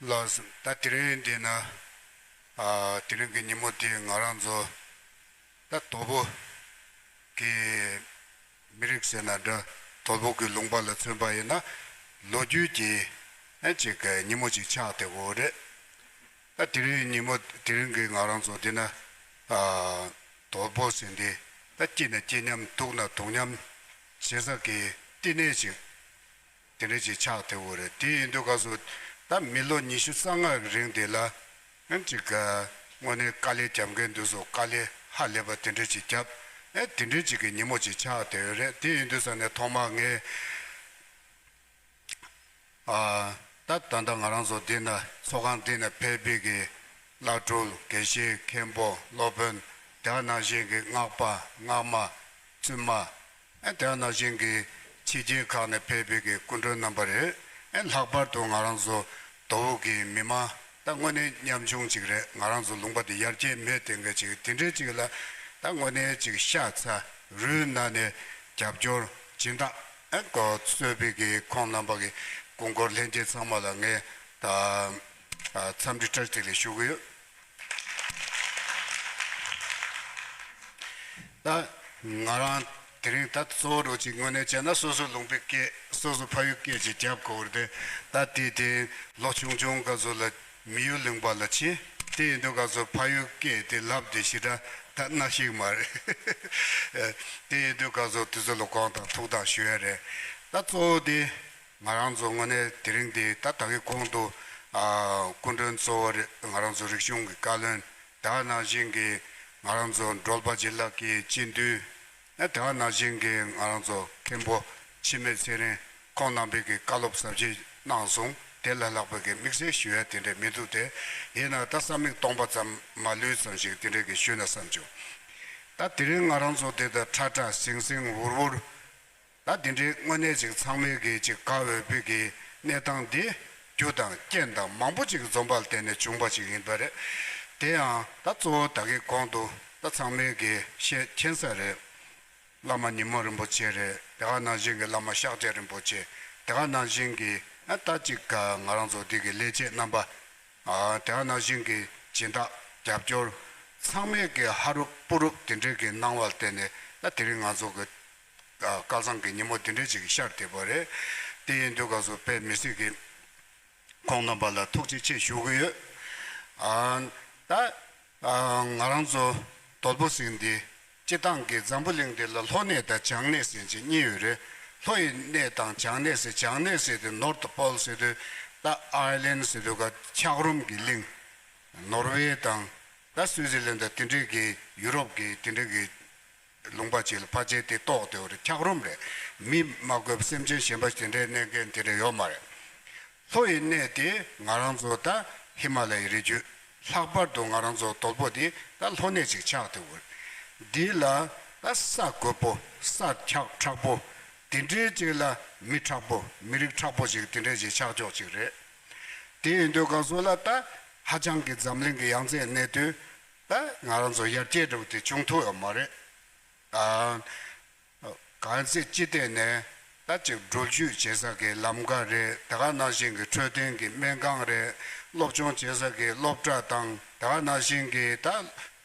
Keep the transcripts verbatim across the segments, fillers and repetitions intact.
ལགས་སོ། ད་དེ་རིང་འདི་ན་ཨ་དེ་རིང་གི་ཉིན་མོ་འདི་ང་རང་ཚོ་ད་དོལ་པོ་གི་མི་རིགས་ཟེར་ན་འདྲ། དོལ་པོ་གི་ལུང་པ་ལ་མཚོན་པ་ཡིན་ན་ལོ་རྒྱུས་ཀྱི་ཨ་ཅིག་གི་ཉིན་མོ་ཅིག་ཆགས་བསྡད་ཡོད་རེད། ད་དེ་རིང་ཉིན་མོ་དེ་རིང་གི་ང་རང་ཚོ་འདི་ན་ཨ་དོལ་པོ་ཟེར་འདི་ད་སྐྱིད་ན་སྐྱིད་མཉམ་སྡུག་ན་སྡུག་མཉམ་བྱེད་ས་གི་བསྟི་གནས་ཅིག་དེ་འདྲ་ཅིག་ཆགས་བསྡད་ཡོད་རེད། དེ་ཡིན་དུས་སྐབས་སུ་ད་མི་ལོ་ཉི་ཤུ་རྩ་ལྔ་གི་རིང་དེ་ལ་ཨ་ཅིག་ག་དངོས་གནས་དཀའ་ལས་རྒྱབ་མཁན་དེ་ཚོ་དཀའ་ལས་ཧ་ལས་པ་དེ་འདྲ་ཅིག་བརྒྱབ། ཨེ་དེ་འདྲ་ཅིག་གི་ཉིན་མོ་ཅིག་ཆགས་བསྡད་ཡོད་རེད། དེ་ཡིན་དུས་ཙང་ནས་ཐོག་མར་ངས་ཨ་ད་ད་ལྟ་ང་རང་ཚོ་འདི་ན་ཚོགས་ཁང་འདི་ན་ཕེབས་པའི་གི་བླ་སྤྲུལ་དགེ་བཤེས་མཁན་པོ་སློབ་དཔོན་དེ་ནང་བཞིན་གྱི་སྔགས་པ་སྔགས་མ་བཙུན་མ། ཨེ་དེ་ནང་བཞིན་གྱི་ཕྱི་རྒྱལ་ཁག་ནས་ཕེབས་པའི་གི་སྐུ་མགྲོན་རྣམ་པ་རེད། ཨེ་ལྷག་པར་དུ་ང་རང་ཚོ་དོལ་པོ་གི་མི་མང་ད་དངོས་གནས་ཉམ་ཆུང་ཅིག་རེད། ང་རང་ཚོ་ལུང་པ་འདི་ཡར་རྒྱས་མེད་དེ་འགའ་ཅིག་དེ་འདྲའི་ཅིག་ལ་ད་དངོས་གནས་ཅིག་ཤ་ཚ་རུས་ནང་ནས་རྒྱབ་སྐྱོར་སྦྱིན་བདག་ཨེ་གོ་གཙོས་པའི་གི་ཁོང་རྣམ་པ་གི་སྐུ་འཁོར་ལྷན་རྒྱས་ཚང་མ་ལ་ངས་ད་ཨ་འཚམས་འདྲི་བཀྲ་ཤིས་བདེ་ལེགས་ཞུ་གི་ཡོད། ད་ང་རང་དེ་རིང་ད་གཙོ་བོ་རུ་ཅིག་དངོས་གནས་བྱས་ན་སོ་སོ་ལུང་པའི་སྐད་སོ་སོ་ཕ་ཡུལ་སྐད་ཅིག་རྒྱབ་དགོས་རེད་དེ། ད་དེ་དེ་ལོ་ཆུང་ཆུང་སྐབས་སུ་ལ་མི་ཡུལ་ལུང་པ་ལ་ཕྱིན། དེ་ཡིན་དུས་སྐབས་སུ་ཕ་ཡུལ་སྐད་དེ་ལབ་དེ་ཞེ་དྲག་ད་གནའ་ཤེས་མ་རེད། དེ་ཡིན་དུས་སྐབས་སུ་དེ་ཚོ་ལ་དགོངས་དག་ཐུགས་དག་ཞུ་ཡ་རེད། ད་གཙོ་བོ་དེ། ང་རང་ཚོ་དངོས་གནས་དེ་རིང་འདི་ད་ད་གི་གོང་དུ་ཨ་སྐུ་མགྲོན་གཙོ་བོ་རེད། ང་རང་ཚོ་རིག་གཞུང་གི་བཀའ་བློན་དེ་ནང་བཞིན་གྱི་ང་རང་ཚོ་འགྲོལ་པ་བྱིན་རླབས་ཀྱི་སྤྱི་འཐུས་དེ་ནང་བཞིན་གྱི་ང་རང་ཚོ་མཁན་པོ་འཆི་མེད་ཚེ་རིང་ཁོང་རྣམ་པས་ཀྱི་བཀའ་སློབ་ཟབ་རྒྱས་གནང་སོང་། དེ་ལ་ལྷག་པའི་གི་དམིགས་བསལ་ཞུ་ཡ་དེ་འདྲ་མི་འདུག་སྟེ། ཡིན་ན་ད་ས་མིག་སྟོང་པ་ཙམ་མ་ལུས་ཙམ་ཞིག་དེ་འདྲ་གི་ཞུས་ན་བསམ་བྱུང་། ད་དེ་རིང་ང་རང་ཚོ་དེ་ལྟར་ཁྲ་ཁྲ་ཟིང་ཟིང་འུར་འུར། ད་དེ་འདྲའི་དངོས་གནས་ཅིག་ཚང་མས་ཀྱི་ཅིག་དགའ་འོས་པའི་གི་གནས་སྟངས་འདི་རྒྱུ་དང་རྐྱེན་དང་མང་པོ་ཅིག་འཛོམས་པ་ལ་བརྟེན་ནས་བྱུང་བ་ཅིག་ཡིན་པ་རེད། དེ་ཡང་ད་གཙོ་བོ་ད་གི་གོང་དུ་ད་ཚང་མས་ཀྱི་བཤད་མཁྱེན་ས་རེད། བླ་མ་ཉི་མ་རིན་པོ་ཆེ་རེད། དེ་ག་ནང་བཞིན་གྱི་བླ་མ་ཤཱཀྱ་རིན་པོ་ཆེ། དེ་ག་ནང་བཞིན་གྱི་ཨ་ད་ཅིག་ག་ང་རང་ཚོ་འདི་གི་ལས་བྱེད་རྣམ་པ། ཨ་དེ་ག་ནང་བཞིན་གྱི་སྦྱིན་བདག་རྒྱབ་སྐྱོར་ཚང་མས་ཀྱི་ཧ་རུབ་སྤུ་རུབ་དེ་འདྲའི་གི་གནང་བ་ལ་བརྟེན་ནས་ད་དེ་རིང་ང་ཚོ་གི་ཨ་སྐལ་བཟང་གི་ཉིན་མོ་དེ་འདྲའི་ཅིག་ཤར་བསྡད་པ་རེད། དེ་ཡིན་དུས་སྐབས་སུ་དཔེ་མི་སྲིད་ཀྱི་ཁོང་རྣམ་པ་ལ་ཐུགས་རྗེ་ཆེ་ཞུ་གི་ཡོད། ཨ་ད་ཨ་ང་རང་ཚོ་དོལ་པོ་ཟེར་འདི་སྤྱི་བཏང་གི་འཛམ་བུ་གླིང་འདི་ལ་ལྷོ་གནས་དང་བྱང་གནས་ཟེར་གྱི་གཉིས་ཡོད་རེད། ལྷོ་ཡི་གནས་དང་བྱང་གནས་ཟེར། བྱང་གནས་ཟེར་དུས་North Pole ཟེར་དུས་ད་Ireland ཟེར་དུས་ག་འཁྱགས་རོམ་གྱི་གླིང་། ནོར་ཝེ་དང་ད་སུའི་ཙི་ལན་དང་དེ་འདྲའི་གི་ཡུ་རོབ་ཀྱི་དེ་འདྲའི་གི་ལུང་པ་ཅིག་ལ་ཕལ་ཆེར་དེ་གཏོགས་བསྡད་ཡོད་རེད། འཁྱགས་རོམ་རེད། མི་མ་དགོས་པ་སེམས་ཅན་གཞན་པ་དེ་འདྲའི་གནས་མཁན་དེ་འདྲ་ཡོད་མ་རེད། ལྷོ་ཡི་གནས་དེ་ང་རང་ཚོ་ད་ཧི་མ་ལ་ཡའི་རི་རྒྱུད། ལྷག་པར་དུ་ང་རང་ཚོ་དོལ་པོ་དེ་ད་ལྷོ་གནས་ཅིག་ཆགས་བསྡད་ཡོད་རེད། འདི་ལ་ད་ས་རྒོད་པོ་ས་འཁྱགས་མཁྲེགས་པོ་དེ་འདྲའི་ཅིག་ལ་མི་མཁྲེགས་པོ་མི་རིགས་མཁྲེགས་པོ་ཅིག་དེ་འདྲའི་ཅིག་ཆགས་ཆོག་ཅིག་རེད། དེ་ཡིན་དུས་སྐབས་སུ་ལ་ད་ཧ་ཅང་གི་འཛམ་གླིང་གི་ཡང་རྩེར་གནས་དུས་ད་ང་རང་ཚོ་ཡར་རྒྱས་འགྲོ་རྒྱུ་དེ་བྱུང་ཐུབ་ཡོད་མ་རེད། ཨ། གང་ཚེ་སྤྱི་བལྟས་ནས་ད་ཅིག་འགྲུལ་བཞུད་བྱེད་ས་གི་ལམ་ཀ་རེད། དེ་ག་ནང་བཞིན་གྱི་འཕྲོད་བསྟེན་གྱི་སྨན་ཁང་རེད། སློབ་སྦྱོང་བྱེད་ས་གི་སློབ་གྲྭ་དང་དེ་ག་ནང་བཞིན་གྱི་ད་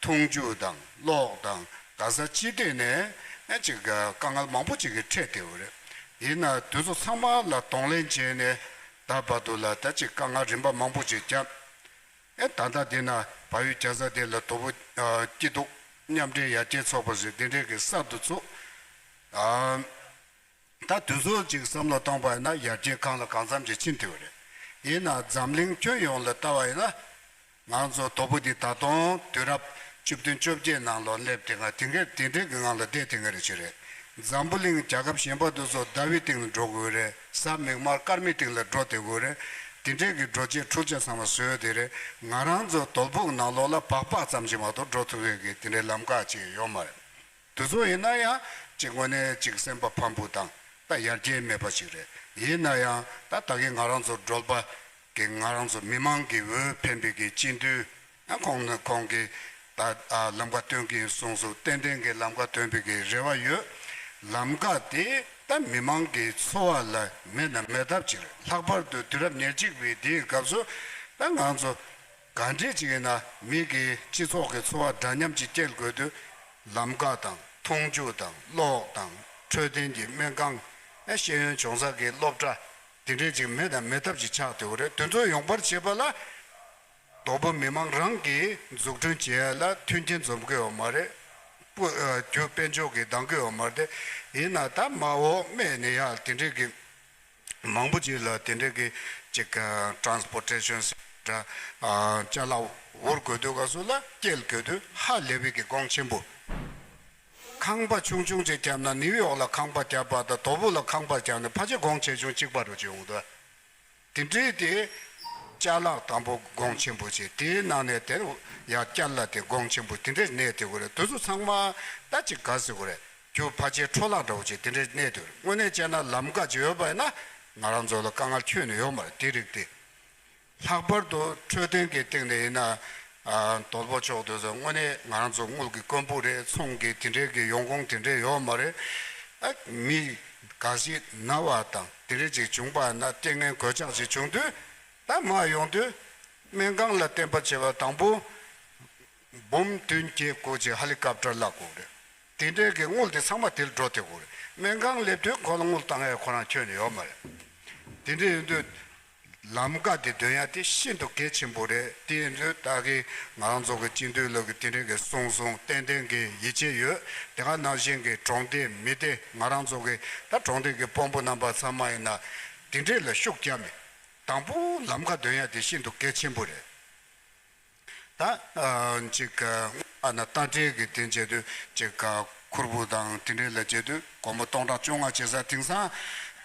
འཐུང་ཆུ་དང་གློག་དང་ག་ས་སྤྱི་བལྟས་ནས་ཨ་ཅིག་དཀའ་ངལ་མང་པོ་ཅིག་གི་འཕྲད་བསྡད་ཡོད་རེད། ཡིན་ན་དེ་ཚོ་ཚང་མ་ལ་གདོང་ལེན་བྱས་ནས་ད་བར་དུ་ལ་ད་ཅིག་དཀའ་ངལ་རིམ་པ་མང་པོ་ཅིག་བརྒྱབ། ཨེ་ད་ལྟ་འདི་ན་བལ་ཡུལ་རྒྱལ་ས་དེ་ལ་དོལ་པོ་ཨ་སྐྱིད་སྡུག་མཉམ་འབྲེལ་ཡར་རྒྱས་ཚོགས་པ་ཟེར་དེ་འདྲའི་གི་གསར་དུ་བཙུགས། ཨ་ད་དུས་ཚོད་ཅིག་བསམ་བློ་གཏོང་པ་ཡིན་ན་ཡར་རྒྱས་གང་ལ་གང་འཚམ་ཅིག་ཕྱིན་ཐུབ་པ་རེད། ཡིན་ན་འཛམ་གླིང་ཁྱོན་ཡོངས་ལ་ལྟ་བ་ཡིན་ན་ང་ཚོ་དོལ་པོ་འདི་ད་དུང་དུས་རབས་བཅུ་བདུན་བཅོ་བརྒྱད་ནང་ལོགས་སླེབས་དེ་སྔ་དེ་འདྲའི་དེ་འདྲའི་གི་ངང་ལ་བསྡད་དེ་སྔ་རེ་ཅིག་རེད། འཛམ་བུ་གླིང་རྒྱལ་ཁབ་གཞན་པ་དེ་ཚོ་ཟླ་བའི་སྟེང་ལ་འགྲོ་དགོས་རེད། གཟའ་མིག་དམར་སྐར་མའི་སྟེང་ལ་འགྲོ་བསྡད་དགོས་རེད། དེ་འདྲའི་གི་འགྲོ་བྱེད་འཕྲུལ་ཆས་ཚང་མ་བཟོས་དེ་རེད། ང་རང་ཚོ་དོལ་པོ་གི་ནང་ལོགས་ལ་སྦག་སྦག་ཙམ་ཞིག་མ་གཏོགས་འགྲོ་ཐུབ་ཡས་ཀྱི་དེ་འདྲའི་ལམ་ཁ་ཅིག་ཡོད་མ་རེད། དེ་ཚོ་ཡིན་ན་ཡང་ཅིག་དངོས་གནས་ཅིག་སེམས་པ་ཕམ་པོ་དང་ད་ཡར་རྒྱས་མེད་པ་ཅིག་རེད། ཡིན་ན་ཡང་ད་ད་གིན་ང་རང་ཚོ་འགྲོལ་པ་གི་ང་རང་ཚོ་མི་མང་གི་འོས་འཕེན་པའི་གི་སྤྱི་འཐུས། ཡང་ཁོང་ནི་ཁོང་གིས་ད་ཨ་ལམ་ཀ་སྟོན་གྱི་ཡིན་གསུངས་སོང་། ཏན་ཏན་གྱི་ལམ་ཀ་སྟོན་པའི་གི་རེ་བ་ཡོད། ལམ་ཀ་དེ་ད་མི་མང་གི་འཚོ་བ་ལ་མེད་ན་མེད་ཐབས་ཅིག་རེད། ལྷག་པར་དུ་དུས་རབས་ཉེར་གཅིག་པའི་དེའི་སྐབས་སུ་ ད་ང་ཚོ་ག་འདྲས་ཅིག་ཡིན་ན་མི་གི་སྤྱི་ཚོགས་ཀྱི་འཚོ་བ་འདྲ་མཉམ་ཅིག་སྐྱེལ་དགོས་དུས། ལམ་ཀ་དང་མཐོང་ཆོས་དང་གློག་དང་འཕྲོད་བསྟེན་གྱི་སྨན་ཁང་། ཨ་ཤེས་ཡོན་སྦྱོང་ས་གི་སློབ་གྲྭ། དེ་འདྲས་ཅིག་མེད་དང་མེད་ཐབས་ཅིག་ཆགས་བསྡད་ཡོད་རེད། དེ་ཚོ་ཡོང་པར་བྱེད་པ་ལ། དོ་པོ་མི་མང་རང་གིས་འཛུགས་སྐྲུན་བྱེད་ཡ་ལ་མཐུན་རྐྱེན་འཛོམས་ཀྱི་ཡོད་མ་རེད། སྤུ་ཨ་རྒྱུ་དཔལ་འབྱོར་གྱིས་འདང་གི་ཡོད་མ་རེད། ཡིན་ན་ད་མ་འོག་སྨད་ནས་ཡར་དེ་འདྲས་ཀྱི་མང་པོ་ཅིག་ལ་དེ་འདྲས་ཀྱི་ཅིག་ཨ་transportation འདྲ། ཨ་ཅ་ལག་འུར་དགོས་དུས་སྐབས་སུ་ལ་སྐྱེལ་དགོས་དུས་ཧ་ལས་པའི་གི་གོང་ཆེན་པོ། ཁང་པ་ཆུང་ཆུང་ཅིག་བརྒྱབ་ན་ནིའུ་ཡོག་ལ་ཁང་པ་བརྒྱབ་པ་དང་དོ་པོ་ལ་ཁང་པ་བརྒྱབ་ན་ཕལ་ཆེར་གོང་ཇེ་ཆུང་གཅིག་པ་རུ་ཅིག་ཡོང་འདུག་དེ་འདྲའི་དེ་ཅ་ལག་དང་པོ་གོང་ཆེན་པོ་བྱས། དེའི་ནང་ནས་དེ་ཡར་བསྐྱར་ལ་དེ་གོང་ཆེན་པོ་དེ་འདྲས་གནས་དེ་གོ་རེད། དེ་ཚོ་ཚང་མ་ད་ཅིག་ག་ཟེར་དགོས་རེད། རྒྱུ་ཕལ་ཆེར་འཕྲོ་བརླག་འདྲ་བོ་ཅིག་དེ་འདྲས་གནས་དེ་རེད། དངོས་གནས་བྱས་ན་ལམ་ཀ་ཅིག་ཡོད་པ་ཡིན་ན་ང་རང་ཚོ་ལ་དཀའ་ངལ་ཁྱོན་ནས་ཡོད་མ་རེད། དེ་རིགས་དེ། ལྷག་པར་དུ་འཕྲོད་བསྟེན་གྱི་སྟེང་ནས་ཡིན་ན། ཨ་དོལ་པོ་མཆོག་དེ་ཚོ་དངོས་གནས་ང་རང་ཚོ་དངུལ་གྱི་དཀོན་པོ་རེད། ཚོང་གི་དེ་འདྲའི་གི་ཡོང་ཁུངས་དེ་འདྲའི་ཡོད་མ་རེད། ཨ་མི་འགའ་ཞིག་ན་བ་དང་དེ་འདྲའི་ཅིག་བྱུང་པ་ན་ལྟས་ངན་གོད་ཆག་ཅིག་བྱུང་དུས། ད་མར་ཡོང་དུས་སྨན་ཁང་ལ་བསྟན་པ་བྱེད་པ་དང་པོ་འབུམ་བདུན་བརྒྱད་དགུ་ཅིག་ཧེ་ལི་ཀོབ་ཊར་བརླག་དགོས་རེད། དེ་འདྲའི་གི་དངུལ་དེ་ཚང་མ་དེར་འགྲོ་བསྡད་དགོས་རེད། སྨན་ཁང་སླེབས་དུས་ཁོ་ལ་དངུལ་བཏང་ཡ་ཁོ་རང་ཁྱོན་ནས་ཡོད་མ་རེད། དེ་འདྲ་ཡིན་དུས། ལམ་ཀ་དེ་འདོན་ཡ་དེ་ཤིན་ཏུ་གལ་ཆེན་པོ་རེད། དེ་ཡིན་དུས་ད་གི་ང་རང་ཚོ་གི་སྤྱི་འཐུས་ལགས་ཀྱིས་དེ་འདྲའི་གི་གསུངས་སོང་། ཏན་ཏན་གི་ཡིད་ཆེས་ཡོད། དེ་ག་ནང་བཞིན་གི་གྲོང་སྡེ་མི་སྡེ་ང་རང་ཚོ་གི་ད་གྲོང་སྡེ་གི་དཔོན་པོ་རྣམ་པ་ཚང་མ་ཡིན་ན་དེ་འདྲས་ལ་ཤུགས་རྒྱབ་ནས་དང་པོ་ལམ་ཀ་འདོན་ཡ་དེ་ཤིན་ཏུ་གལ་ཆེན་པོ་རེད། ད་ཨ་ཅིག་ཨ་ན་རྟ་དྲེལ་གྱི་དེ་བྱེད་དུས་ཅིག་ཁུར་པོ་དང་དེ་འདྲས་ལ་བྱེད་དུས་སྒོར་མོ་སྟོང་ཕྲག་བཅོ་ལྔ་བྱེད་ས། དེང་སང་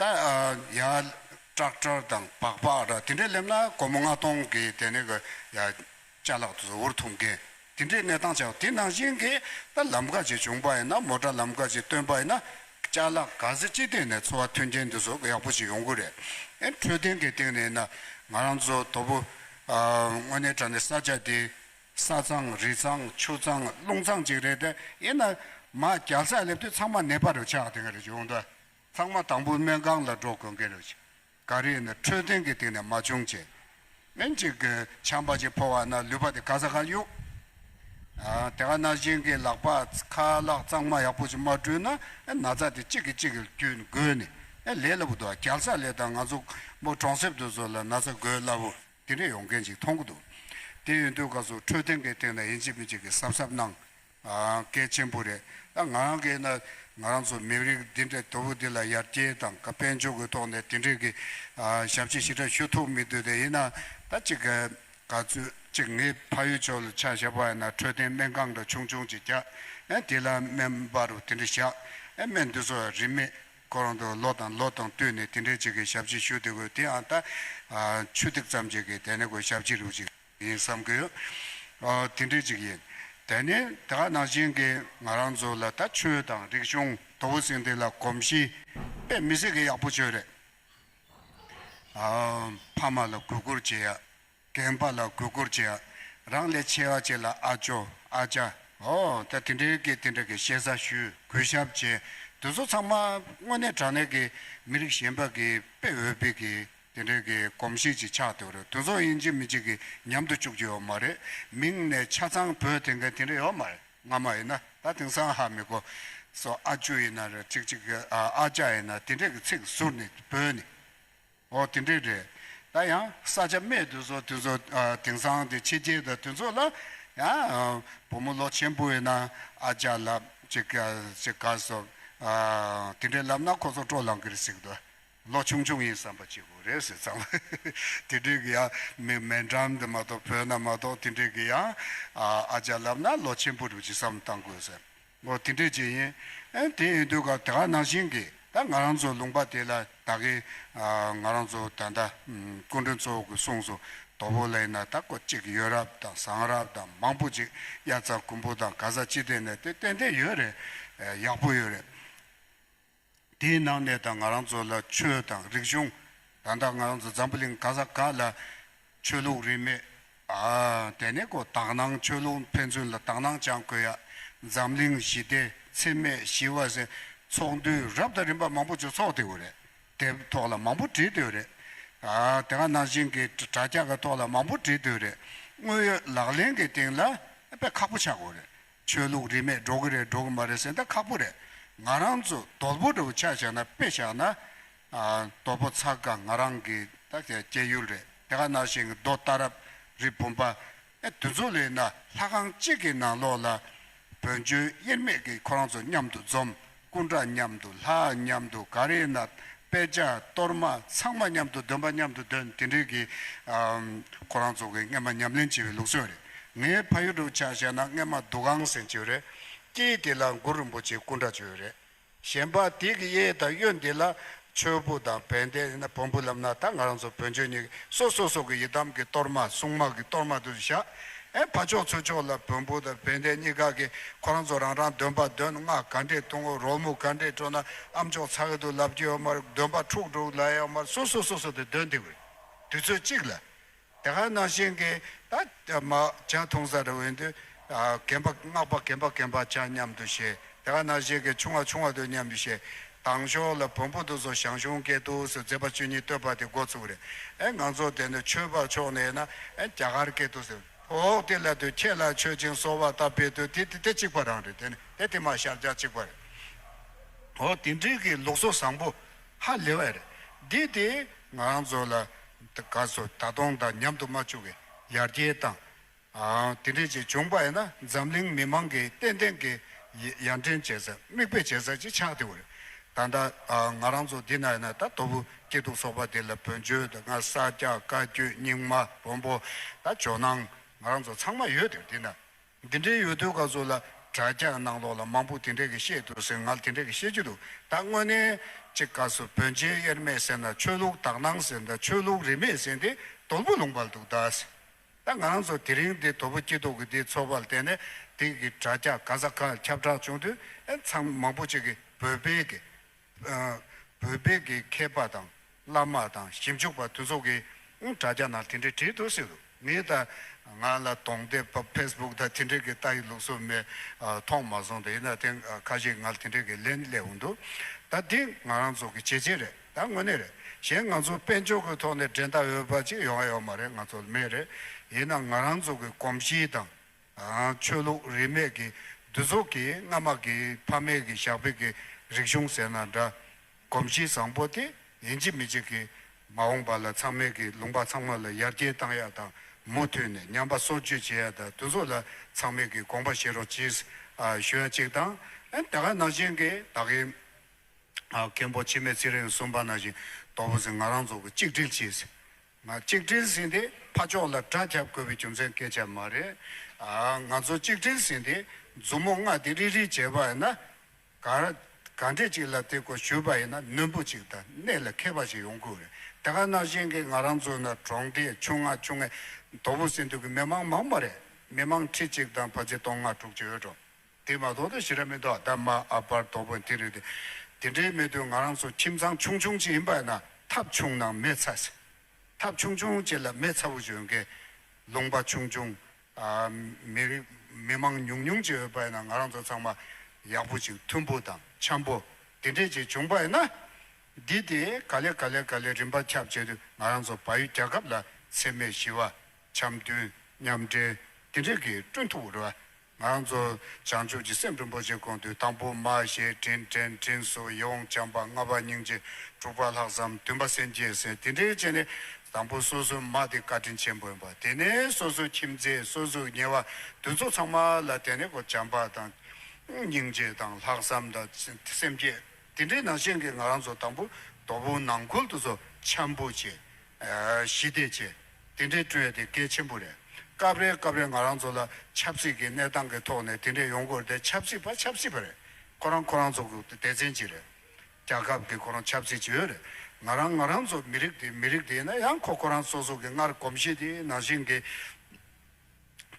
ད་ཡ་ཊེག་ཊར་དང་སྦག་སྦག་ར་དེ་འདྲས་སླེབས་ན་སྒོར་མོ་ལྔ་སྟོང་གི་དེ་ནས་གི་ཡ་ཅ་ལག་དེ་ཚོ་འུར་འཐུང་མཁན་དེ་འདྲས་གནས་སྟངས་ཆགས། དེ་ནང་བཞིན་གི་ད་ལམ་ཀ་ཅིག་བྱུང་པ་ཡིན་ན། མོ་ཊ་ལམ་ཀ་ཅིག་བཏོན་པ་ཡིན་ན། ཅ་ལག་ག་ཚོད་ཅི་སྟེང་ནས་འཚོ་བ་མཐུན་རྐྱེན་དེ་ཚོ་ཡག་པོ་ཞིག་ཡོང་གི་རེད། ཨེ་འཕྲོད་བསྟེན་གྱི་སྟེང་ནས་ན་ང་རང་ཚོ་དོ་པོ་ཨ་དངོས་གནས་དྲང་གནས་ས་ཆ་དེ་ས་གཙང་རི་གཙང་ཆུ་གཙང་རླུང་གཙང་ཅིག་རེད་དེ། ཡིན་ན་མར་རྒྱལ་ས་སླེབས་དུས་ཚང་མ་ནད་པ་རུ་ཆགས་དེ་ག་རེ་བྱུང་འདུག་ཚང་མ་དང་པོ་སྨན་ཁང་ལ་འགྲོ་དགོས་མཁན་རེད། ག་རེ་ཡིན་ན་འཕྲོད་བསྟེན་གྱི་སྟེང་ནས་མ་བྱུང་བྱས། སྨན་གཅིག་གི་ཆམ་པ་ཅིག་ཕོག་པ་ན་ལུད་པ་དེ་ག་ས་ག་གཡུག་ཨ་དེ་ག་ནང་བཞིན་གྱི་ལག་པ་ཁ་ལག་གཙང་མ་ཡག་པོ་ཅིག་མ་བཀྲུས་ན་ཨ་ན་ཚ་དེ་གཅིག་གིས་གཅིག་གིས་བརྒྱུད་འགོས་ནས་ཨ་ལས་སླ་པོ་འདུག་རྒྱལ་ས་ལས་དང་ང་ཚོ་མོ་གྲོང་གསེབ་དེ་ཚོ་ལ་ན་ཚ་འགོས་སླ་པོ་དེ་འདྲས་ཡོང་མཁན་ཅིག་མཐོང་གི་འདུག་དེ་ཡིན་དུས་སྐབས་སུ་འཕྲོད་བསྟེན་གྱི་སྟེང་ནས་ཡིན་གཅིག་མིན་གཅིག་གི་གཟབ་གཟབ་གནང་། ཨ་གལ་ཆེན་པོ་རེད། ད་ང་རང་གིས་ན་ང་རང་ཚོ་མི་རིགས་འདི་འདྲའི་དོ་པོ་འདི་ལ་ཡར་རྒྱས་དང་ག་དཔལ་འབྱོར་གྱི་ཐོག་ནས་དེ་འདྲའི་གི་ཨ་ཞབས་ཕྱི་ཞེ་དྲག་ཞུ་ཐུབ་མི་འདུག་དེ་ཡིན་ན་ད་ཅིག་ག་ག་ཚོད་ཅིག་ངའི་ཕ་ཡུལ་ཕྱོགས་ལ་ཆ་བཞག་པ་ཡིན་ན་འཕྲོད་བསྟེན་སྨན་ཁང་འདྲ་ཆུང་ཆུང་ཅིག་རྒྱག་ཨ་དེ་ལ་སྨན་པ་རུ་དེ་འདྲ་བཞག་ཨ་སྨན་འདི་ཚོ་རིན་མེད་ཁོ་རང་ཚོ་ལོ་དང་ལོ་དང་བསྟུན་ནས་དེ་འདྲའི་ཅིག་གི་ཞབས་ཕྱི་ཞུ་དེ་དགོས། དེ་ཡང་ད་ཨ་ཆུ་ཐིགས་ཙམ་ཅིག་གི་དེ་ནས་དགོས་ཞབས་ཕྱི་རུ་ཅིག་ཡིན་བསམ་གི་ཡོད། ཨ་དེ་འདྲའི་ཅིག་ཡིན། དེ་ནས་དེ་ག་ནང་བཞིན་གྱི་ང་རང་ཚོ་ལ་ད་ཆོས་དང་རིག་གཞུང་དོ་པོ་ཟེར་འདི་ལ་གོམས་གཤིས་དཔེ་མི་སྲིད་ཀྱི་ཡག་པོ་ཅིག་ཡོད་རེད། ཨ་ཕ་མ་ལ་གུས་བཀུར་བྱེད་ཡ། རྒན་པ་ལ་གུས་བཀུར་བྱེད་ཡ། རང་ལས་ཆེ་བ་ཅིག་ལ་ཨ་ཅོ་ཨ་ཅག་ཨོ་ད་དེ་འདྲའི་གི་དེ་འདྲ་གི་ཞེ་ས་ཞུ་གུས་ཞབས་བྱེད། དེ་ཚོ་ཚང་མ་དངོས་གནས་དྲང་གནས་ཀྱི་མི་རིགས་གཞན་པ་གི་དཔེ་འོས་པའི་གི་དེ་འདྲའི་གི་གོམས་གཤིས་ཅིག་ཆགས་བསྡད་ཡོད་རེད། དེ་ཚོ་ཡིན་གཅིག་མིན་གཅིག་གི་ཉམས་དུ་བཅུག་རྒྱུ་ཡོད་མ་རེད། མིང་ནས་ཆ་ཚང་བོས་དེ་འགའ་དེ་འདྲ་ཡོད་མ་རེད། སྔ་མ་ཡིན་ན་ད་དེང་སང་ཧ་མི་གོ་སོ། ཨ་ཅོ་ཡིན་ན་རེད། ཅིག་ཅིག་གི་ཨ་ཨ་ཅག་ཡིན་ན་དེ་འདྲའི་གི་ཚིག་ཟུར་ནས་བོས་ནས། ཨོ་དེ་འདྲའི་རེད། ད་ཡང་ས་ཆ་སྨད་དུ་སོ་དེ་ཚོ་ཨ་དེང་སང་དེ་ཕྱི་རྒྱལ་དང་དེ་ཚོ་ལ་ཡང་བུ་མོ་ལོ་ཆེན་པོ་ཡིན་ན་ཨ་ཅག་ལབ་ཅིག་ཅིག་ག་སོ། ཨ་དེ་འདྲའི་ལབ་ན་ཁོ་ཚོ་སྤྲོ་ལངས་ཀྱི་རེད་ཟེར་གི་འདུག་ལོ་ཆུང་ཆུང་ཡིན་བསམ་པ་བྱེད་དགོས་རེད་ཟེར་ཙང་། དེ་འདྲའི་གི་ཡང་མི་མེ་འགྲམ་དུ་མ་གཏོགས་བོད་ན་མ་གཏོགས་དེ་འདྲའི་གི་ཡང་ཨ་ཨ་ཅག་ལབ་ན་ལོ་ཆེན་པོ་རུ་ཅིག་བསམ་བཏང་དགོས་ཟེར། འོ་དེ་འདྲས་ཅིག་ཡིན། ཨེ་དེ་ཡིན་དུས་ཀ་དེ་ག་ནང་བཞིན་གྱི་ད་ང་རང་ཚོ་ལུང་པ་དེ་ལ་ད་གི་ཨ་ང་རང་ཚོ་ད་ལྟ་ཨམ་སྐུ་མགྲོན་གཙོ་བོ་གིས་གསུངས་སོང་། དོ་པོ་ལ་ཡིན་ན་ད་ཀོ་གཅིག་ཡོད་རབས་དང་བཟང་རབས་དང་མང་པོ་ཅིག་གཡའ་རྩ་དགུན་འབུ་དང་ག་ས་ཅི་སྟེང་ནས་དེ་ཏན་ཏན་ཡོད་རེད། ཨེ་ཡག་པོ་ཡོད་རེད། དེའི་ནང་ནས་ད་ང་རང་ཚོ་ལ་ཆོས་དང་རིག་གཞུང་། ད་ལྟ་ང་རང་ཚོ་འཛམ་བུ་གླིང་ག་ས་ག་ལ་ཆོས་ལུགས་རིས་མེད། ཨ་དེ་ནས་ཀོ་དག་སྣང་ཆོས་ལུགས་ཕན་ཚུན་ལ་དག་སྣང་བཅང་དགོས་ཡ། འཛམ་གླིང་ཞི་བདེ་འཚེ་མེད་ཞི་བ་ཟེར་ཚོགས་འདུ་རབ་དང་རིམ་པ་མང་པོ་ཅིག་ཚོགས་བསྡད་ཡོད་རེད། དེབ་ཐོག་ལ་མང་པོ་བྲིས་བསྡད་ཡོད་རེད། ད་དེ་ག་ནང་བཞིན་གྱི་དྲ་རྒྱ་གི་ཐོག་ལ་མང་པོ་བྲིས་དུས་རེད། དངོས་ཡོད་ལག་ལེན་གྱི་སྟེང་ལ་དཔེ་ཁག་པོ་ཆགས་དགོས་རེད། ཆོས་ལུགས་རིས་མེད་འགྲོ་གི་རེད་འགྲོ་གི་མ་རེད་ཟེར་ད་ཁག་པོ་རེད། ང་རང་ཚོ་དོལ་པོ་འདྲ་བོ་ཆ་བཞག་ན། དཔེ་བཞག་ན། ཨ། དོལ་པོ་ཚ་ཁ་ང་རང་གི་ད་སྐྱེས་ཡུལ་རེད། དེ་ག་ནང་བཞིན་གྱི་མདོ་སྟག་རབ་རི་བུམ་པ། ཨེ། དེ་ཚོ་ལས་ན་ལྷ་ཁང་གཅིག་གི་ནང་ལོགས་ལ་བོན་ཆོས་དབྱེར་མེད་ཀྱི་ཁོ་རང་ཚོ་མཉམ་དུ་འཛོམས། སྐུ་འདྲ་མཉམ་དུ། ལྷ་མཉམ་དུ། ག་རེ་ཡིན་ན་དཔེ་ཆ་གཏོར་མ་ཚང་མ་མཉམ་དུ། འདོན་པ་མཉམ་དུ་འདོན། དེ་འདྲའི་གི། ཨམ། ཁོ་རང་ཚོ་གི་སྔས་མ་ཉམས་ལེན་བྱས་པའི་ལུགས་སྲོལ་རེད། ངའི་ཕ་ཡུལ་དུ་ཆ་བཞག་ན་སྔས་མ་འདུ་ཁང་ཟེར་གྱི་ཡོད་རེད། དཀྱིལ་དེ་ལ་གུ་རུ་རིན་པོ་ཆེའི་སྐུ་འདྲ་བྱས་ཡོད་རེད། གཞན་པ་དེ་གི་གཡས་དང་གཡོན་དེ་ལ་ཆོས་པོ་དང་བན་དེ་ཡིན་ན་བོན་པོ་ལབ་ན། ད་ང་རང་ཚོ་བོན་ཆོས་གཉིས་ཀྱི་སོ་སོ་སོ་གི་ཡི་དམ་གྱི་གཏོར་མ། སྲུང་མ་གི་གཏོར་མ་དེ་ཚོ་བཞག་ཨེ། ཕར་ཕྱོགས་ཚུར་ཕྱོགས་ལ་བོན་པོ་དང་བན་དེ་གཉིས་ཀ་གི་ཁོ་རང་ཚོ་རང་རང་འདོན་པ་འདོན། སྔགས་ག་འདྲས་འཐུང་། རོལ་མོ་ག་འདྲས་དཀྲོལ་ན། ཨ་མཆོག་ཚ་གི་འདུག་ལབ་ཀྱི་ཡོད་མ་རེད། འདོན་པ་འཁྲུག་འགྲོ་ལབ་ཡོད་མ་རེད། སོ་སོ་སོ་སོ་དེ་འདོན་བསྡད་ཡོད་རེད། དུས་ཚོད་གཅིག་ལ། དེ་ག་ནང་བཞིན་གྱི་ད་མ་ཇ་འཐུང་ས་རེ་བ་ཡིན་དུས། ཨ། རྒན་པ་སྔགས་པ་རྒན་པ་རྒན་པ་ཇ་མཉམ་དུ་བཞེས། དེ་ག་ནང་བཞིན་གྱི་ཆུང་བ་ཆུང་བ་དུ་མཉམ་དུ་བཞེས། དང་ཕྱོགས་ལ་བོན་པོ་དུ་ཚོ་ཞང་ཞུང་སྐད་དུ་ཟེར། མཛད་པ་བཅུ་གཉིས་བསྟོད་པ་དེ་འགོ་ཚུགས་རེད། ཨེ། ང་ཚོ་དེ་ནི་ཆོས་པ་ཕྱོགས་ནས་ཡིན་ན། ཨེ། རྒྱ་གར་སྐད་དུ་ཟེར། འོག་དེ་ལ་དུ་ཁྱེད་ལ་མཆོད་ཅིང་གསོལ་བ་བཏབ་པའི་དུས་དེ་དེ་དེ་གཅིག་པ་རང་རེད། དེ་ནི་དེ་དེ་མ་ཤར་རྒྱག་གཅིག་པ་རེད། འོ། དེ་འདྲའི་གི་ལུགས་སྲོལ་བཟང་པོ་ཧ་ལས་པ་རེད། འདི་དེ་ང་རང་ཚོ་ལ་ག་ཚོད་ད་དུང་ད་ཉམས་དུ་མ་བཅུག་གི་ཡར་རྒྱས་བཏང་། ཨ། དེ་འདྲས་ཅིག་བྱུང་པ་ཡིན་ན་འཛམ་གླིང་མི་མང་གི་ཏན་ཏན་གྱི་ཡ་ཡར་འདྲེན་བྱེད་ས། མིག་དཔེ་བྱེད་ས་ཅིག་ཆགས་བསྡད་པ་རེད། ད་ལྟ། ཨ། ང་རང་ཚོ་འདི་ན་ཡིན་ན། ད་དོལ་པོ་སྐྱིད་སྡུག་ཚོགས་པ་འདི་ལ་བོན་ཆོས་དང་། ང་ས་སྐྱ། བཀའ་བརྒྱུད། རྙིང་མ། བོན་པོ། ད་ཇོ་ནང་། ང་རང་ཚོ་ཚང་མ་ཡོད་དེ་འདི་ན། འདི་འདྲའི་ཡོད་དུས་སྐབས་སུ་ལ་དྲ་རྒྱ་ནང་ལོགས་ལ་མང་པོ་དེ་འདྲས་ཀྱི་བཤད་འདུག་ཟེར། ང་ལ་དེ་འདྲས་ཀྱི་བཤད་རྒྱུ་འདུག་ད་དངོས་གནས་ཅིག་སྐབས་སུ་བོན་ཆོས་དབྱེར་མེད་ཟེར་ན། ཆོས་ལུགས་དག་སྣང་ཟེར་ན། ཆོས་ལུགས་རིས་མེད་ཟེར་དེ་དོལ་པོ་ལུང་པ་ལ་འདུག་ད་ཟེར། ད་ང་རང་ཚོ་དེ་རིང་འདི་དོལ་པོ་སྐྱིད་སྡུག་གི་འདི་ཚོགས་པ་ལ་བརྟེན་ནས་དེ་གི་དྲ་རྒྱ་ག་ས་ག་ཁྱབ་བསྒྲགས་བྱུང་དུས། ཨེ། ཚང་མང་པོ་ཅིག་གིས་བོད་པའི་གི། ཨ། བོད་པའི་གི་མཁས་པ་དང་བླ་མ་དང་ཞིབ་འཇུག་པ་དེ་ཚོ་གིས། ཨང་། དྲ་རྒྱ་ནང་དེ་འདྲས་བྲིས་འདུག་ཟེར་འདུག་ངས་ད་ང་ལ་གདོང་དེབ་པ་ཕེ་སི་བུག་དང་དེ་འདྲས་ཀྱི་ལྟ་ཡི་ལུགས་སྲོལ་མེད། ཨ། མཐོང་མ་སོང་། དེ་ཡིན་ན་དེ་ཁ་ཤས་ང་ལ་དེ་འདྲས་ཀྱི་ལན་སླེབས་འོང་འདུག་ད་འདི་ང་རང་ཚོ་གི་བྱས་རྗེས་རེད། ད་དངོས་གནས་རེད། གཞན་ང་ཚོ་དཔལ་འབྱོར་གྱི་ཐོག་ནས་འགྲན་ཟླ་ཡོད་པ་ཅིག་ཡོང་ཡ་ཡོད་མ་རེད། ང་ཚོ་ལ་མེད་རེད། ཡིན་ན་ང་རང་ཚོ་གི་གོམས་གཤིས་དང་། ཨ། ཆོས་ལུགས་རིས་མེད་ཀྱི་འདི་ཚོ་གི་སྔ་མ་གི་ཕ་མེས་ཀྱི་ཞག་པའི་གི་རིག་གཞུང་ཟེར་ན་འདྲ། གོམས་གཤིས་བཟང་པོ་དེ་ཡིན་གཅིག་མིན་གཅིག་གི་མ་འོངས་པ་ལ་ཚང་མས་ཀྱི་ལུང་པ་ཚང་མ་ལ་ཡར་རྒྱས་བཏང་ཡག་དང་། མུ་མཐུད་ནས་ཉམས་པ་སོར་ཆུད་བྱེད་ཡག་དང་། དེ་ཚོ་ལ་ཚང་མས་ཀྱི་དགོངས་པ་བཞེས་རོགས་གྱིས། ཨ། ཞུ་ཡ་གཅིག་དང་། ཨ། དེ་ག་ནང་བཞིན་གྱི་ད་གིན། ཨ། མཁན་པོ་འཆི་མེད་ཚེ་རིང་གསུངས་པ་ནང་བཞིན། དོལ་པོ་ཚོས་ང་རང་ཚོ་གི་གཅིག་སྒྲིལ་བྱེད། ང་གཅིག་སྒྲིལ་ཟེར་དེ་ཕར་ཕྱོགས་ལ་དགྲ་བརྒྱབ་དགོས་པའི་རྒྱུ་མཚན་སྐད་ཆ་མ་རེད། ཨ། ང་ཚོ་གཅིག་སྒྲིལ་ཟེར་དེ་མཛུབ་མོ་ལྔ་དེ་རིལ་རིལ་བྱས་པ་ཡིན་ན། ག་ག་འདྲས་ཅིག་ལ་དེ་ཀོ་ཞུས་པ་ཡིན་ན་ནོན་པོ་ཅིག་དང་གནད་ལ་འཁེལ་བ་ཞིག་ཡོང་དགོས་རེད། དེ་ག་ནང་བཞིན་གྱི་ང་རང་ཚོ་ན་གྲོང་སྡེ་ཆུང་ང་ཆུང་ངའི་དོལ་པོ་ཟེར་དུས་ཀྱི་མི་མང་མང་པ་རེད། མི་མང་ཁྲི་གཅིག་དང་ཕལ་ཆེར་སྟོང་ལྔ་དྲུག་ཅིག་ཡོད་འགྲོ། དེ་མ་གཏོགས་དེ་ཞེ་དྲག་མི་འདུག་ད་མ་ཨ་པར་དོ་པོ་དེ་རེད་དེ། དེ་འདྲའི་མི་འདུག་ང་རང་ཚོ་ཁྱིམ་ཚང་ཆུང་ཆུང་ཅིག་ཡིན་པ་ཡིན་ན་ཐབ་ཆུང་ནང་མེ་ཚ་ཟེར། ཐབ་ཆུང་ཆུང་ཅིག་ལ་མེ་ཚ་པོ་ཅིག་ཡོང་གི། ལུང་པ་ཆུང་ཆུང་། ཨ། མི་རིགས་མི་མང་ཉུང་ཉུང་ཅིག་ཡོད་པ་ཡིན་ན་ང་རང་ཚོ་ཚང་མ་ཡག་པོ་ཅིག་མཐུན་པོ་དང་འཆམ་པོ་དེ་འདྲས་ཅིག་བྱུང་པ་ཡིན་ན། འདི་དེ་ག་ལེ་ག་ལེ་ག་ལེ་རིམ་པ་ཁྱབ་བྱས་དུས་ང་རང་ཚོ་བལ་ཡུལ་རྒྱལ་ཁབ་ལ་འཚེ་མེད་ཞི་བ། འཆམ་མཐུན། མཉམ་འབྲེལ། དེ་འདྲས་ཀྱིས་བསྐྲུན་ཐུབ་རེད་བ། ང་རང་ཚོ་བྱང་ཆུབ་ཀྱི་སེམས་རིན་པོ་ཆེ་སྐོང་དུས་དང་པོ་མ་ཞེས་དྲིན་དྲན་དྲིན་གཟོ་ཡིད་འོང་བྱམས་པ་ལྔ་པ་སྙིང་རྗེ་དྲུག་པ་ལྷག་བསམ་བདུན་པ་སེམས་བསྐྱེད་ཟེར་དེ་འདྲའི་བྱས་ནས་དང་པོ་སོ་སོའི་མ་དེ་བཀའ་དྲིན་ཆེན་པོ་ཡིན་པ། དེ་ནས་སོ་སོའི་ཁྱིམ་མཚེས་སོ་སོའི་ཉེ་བ་དེ་ཚོ་ཚང་མ་ལ་དེ་ནས་ཁོ་བྱམས་པ་དང་སྙིང་རྗེ་དང་ལྷག་བསམ་དང་སེམས་བསྐྱེད་དེ་འདྲའི་ནང་བཞིན་གྱི་ང་རང་ཚོ་དང་པོ་དོ་པོ་ནང་ཁུལ་དུ་ཚོ་འཆམ་པོ་བྱས། ཨ། ཞི་བདེ་བྱས། དེ་འདྲའི་བསྐྲུན་ཡ་དེ་གལ་ཆེན་པོ་རེད། སྐབས་རེ་སྐབས་རེ་ང་རང་ཚོ་ལ་ཆབ་སྲིད་ཀྱི་གནས་སྟངས་ཀྱི་ཐོག་ནས་དེ་འདྲས་ཡོང་གི་རེད་དེ། ཆབ་སྲིད་པ་ཆབ་སྲིད་པ་རེད། ཁོ་རང་ཁོ་རང་ཚོ་གི་སྡེ་ཚན་ཅིག་རེད། རྒྱལ་ཁབ་ཀྱི་ཁོ་རང་ཆབ་སྲིད་ཅིག་ཡོད་རེད། ང་རང་ང་རང་ཚོ་མི་རིགས་དེ་མི་རིགས་དེ་ཡིན་ན་ཡང་ཁོ་ཁོ་རང་སོ་སོ་གི་སྔར་གོམས་གཤིས་དེ་ནང་བཞིན་གྱི་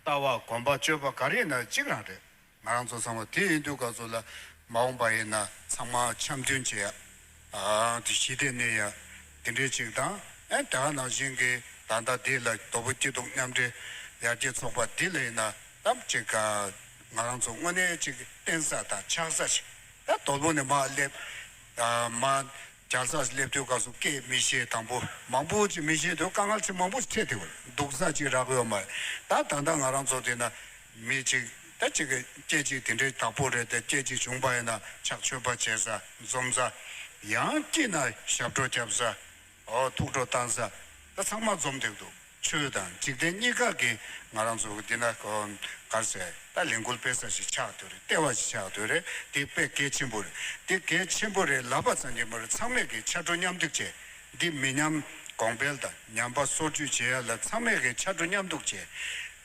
ལྟ་བ་གོམས་པ་སྤྱོད་པ་ག་རེ་ཡིན་ན་གཅིག་རང་རེད། ང་རང་ཚོ་ཚང་མ་དེ་ཡིན་དུས་སྐབས་སུ་ལ་མ་འོངས་པ་ཡིན་ན་ཚང་མ་འཆམ་མཐུན་བྱེད་ཡ། ཨ། དེ་ཞི་བདེ་གནས་ཡ། དེ་འདྲའི་ཅིག་དང་། ཨེ། དེ་ག་ནང་བཞིན་གྱི་ད་ལྟ་འདི་ལ་དོ་པོ་སྐྱིད་སྡུག་མཉམ་འབྲེལ་ཡར་རྒྱས་ཚོགས་པ་འདི་ལ་ཡིན་ན་ད་ཅིག་ག་ང་རང་ཚོ་དངོས་གནས་ཅིག་བརྟེན་ས་དང་ཆགས་ས་ཞིག་ད་དོལ་པོ་ནས་མར་སླེབས། ཨ། མར། རྒྱལ་ས་སླེབས་དུས་སྐབས་སུ་སྐད་མི་ཤེས། དང་པོ་མང་པོ་ཅིག་མི་ཤེས་དུས་དཀའ་ངལ་ཆེ་མང་པོ་ཞིག་འཕྲད་དེ་བར་སྡུག་ས་ཅིག་རག་ཡོད་མ་རེད། ད་ད་ལྟ་ང་རང་ཚོ་དེ་ན་མི་གཅིག་ད་གཅིག་གི་སྐད་ཅིག་དེ་འདྲའི་བདག་པོ་རེད་དེ། སྐད་ཅིག་བྱུང་པ་ཡིན་ན་ཕྱག་མཆོད་པ་བྱེད་ས་འཛོམས་ས། ཡང་སྐྱིད་ན་ཞབས་བྲོ་རྒྱབ་ས། ཨོ་ཐུགས་སྤྲོ་བཏང་ས། ད་ཚང་མ་འཛོམས་བསྡད་འདུག་ཆོས་དང་འཇིག་རྟེན་གཉིས་ཀ་གི་ང་རང་ཚོ་འདི་ན་ག་རེ་ཟེར། ད་ལས་འགུལ་སྤེལ་ས་ཞིག་ཆགས་བསྡད་རེད། ལྟེ་བ་ཞིག་ཆགས་བསྡད་རེད། དེ་དཔེ་གལ་ཆེན་པོ་རེད། དེ་གལ་ཆེན་པོ་རེད་ལབ་པ་ཙམ་གྱིས་མ་རེད། ཚང་མས་ཀྱི་ཕྱར་གྲུ་མཉམ་འདེགས་བྱས། འདི་མི་ཉམས་གོང་འཕེལ་དང་ཉམས་པ་སོར་ཆུད་བྱེད་ཡ་ལ་ཚང་མས་ཀྱི་ཕྱར་གྲུ་མཉམ་འདེགས་བྱས།